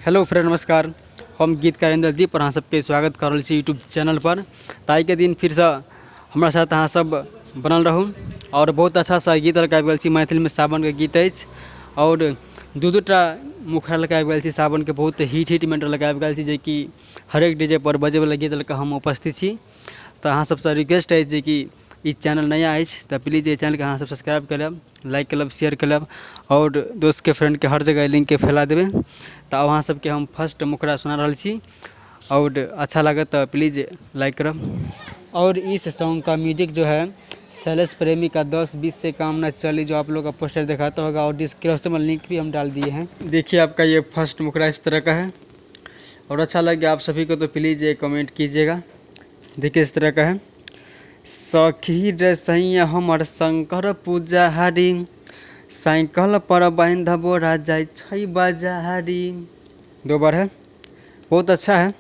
Hello friend नमस्कार, हम गीतकार इंद्रदीप और अहाँ सबके स्वागत कर रहल छी यूट्यूब चैनल पर। तऽ आइके दिन फिरसँ हमरा साथ अहाँ सब बनल रहू और बहुत अच्छा सा गीत लऽ कऽ आबि गेल छी। मैथिलीमे सावनके गीत अछि और दू दूटा मुखड़ा लऽ कऽ आबि गेल छी। सावनके बहुत हिट हिट मैटर लऽ कऽ आबि गेल छी, जेकि हरेक डीजे पर बजैवला गीत लऽ कऽ हम उपस्थित छी। तऽ अहाँ सबसँ रिक्वेस्ट अछि जेकि ई चैनल नया अछि तऽ प्लीज एहि चैनलके अहाँ सब सब्सक्राइब कऽ लेब, लाइक कऽ लेब, शेयर कऽ लेब और दोस्तके फ्रेंडके हर जगह लिंकके फैला देबै। तऽ आब अहाँ सबके हम फर्स्ट मुखड़ा सुना रहल छी और अच्छा लागत तऽ प्लीज लाइक करब। और इस सॉन्ग का म्यूजिक जो है शैलेश प्रेमी का 10-20 से काम न चली, जो आप लोग का पोस्टर दिखाता होगा और डिस्क्रिप्शन में लिंक भी हम डाल दिए हैं। देखिए आपका ये फर्स्ट मुखड़ा इस तरह का है और अच्छा लगे आप सभी को तो प्लीज़ ये कमेंट कीजिएगा। देखिए इस तरह का है। सखी रे सैया हमर शंकर पुजारी, साइकिल पर बांध बोरा जाइ छै बाजारी। दो बार है, बहुत अच्छा है।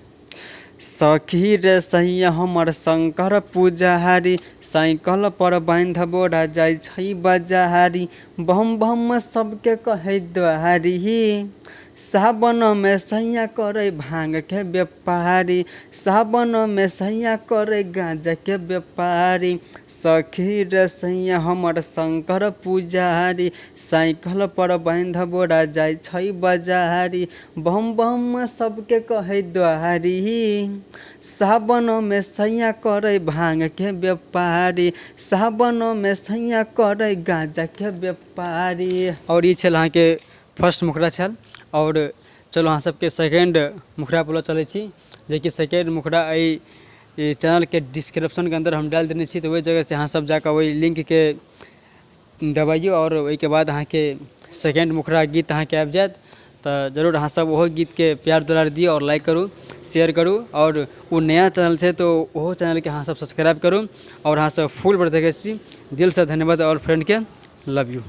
सखी रे सैया हमर शंकर पुजारी, साइकिल पर बांध बोरा जाइ छै बाजारी, बम बम सबके कहै द्वारी, सावन में सैया करे भांग के व्यापारी, सावन में सैया करे गांजा के व्यापारी, सखी रे सैया हमर शंकर पुजारी, साइकिल पर बांध बोरा जाइ छै बाजारी, बम बम सबके कहै द्वारी, सावन में सैया करे भांग के व्यापारी, सावन में सैया करे गांजा के व्यापारी। और ई छल अहाँके फर्स्ट मुखड़ा छल। और चलो अहाँ सबके सेकेंड मुखड़ा पर चलै छी, जेकि सेकेंड मुखड़ा एहि चैनलके डिस्क्रिप्शनके अंदर हम डालि देने छी। तऽ ओहि जगहसँ अहाँ सब जाकऽ ओहि लिंकके दबाइयौ और ओहिके बाद अहाँके सेकेंड मुखड़ा गीत अहाँके आबि जायत। तऽ जरूर अहाँ सब ओहो गीतके प्यार दुलार दियौ और लाइक करू, शेयर करू। और ओ नया चैनल छै तऽ ओहो चैनलके अहाँ सब सब्सक्राइब करू और अहाँ सब फुल पर देखै छी। दिलसँ धन्यवाद और फ्रेंडके लव यू।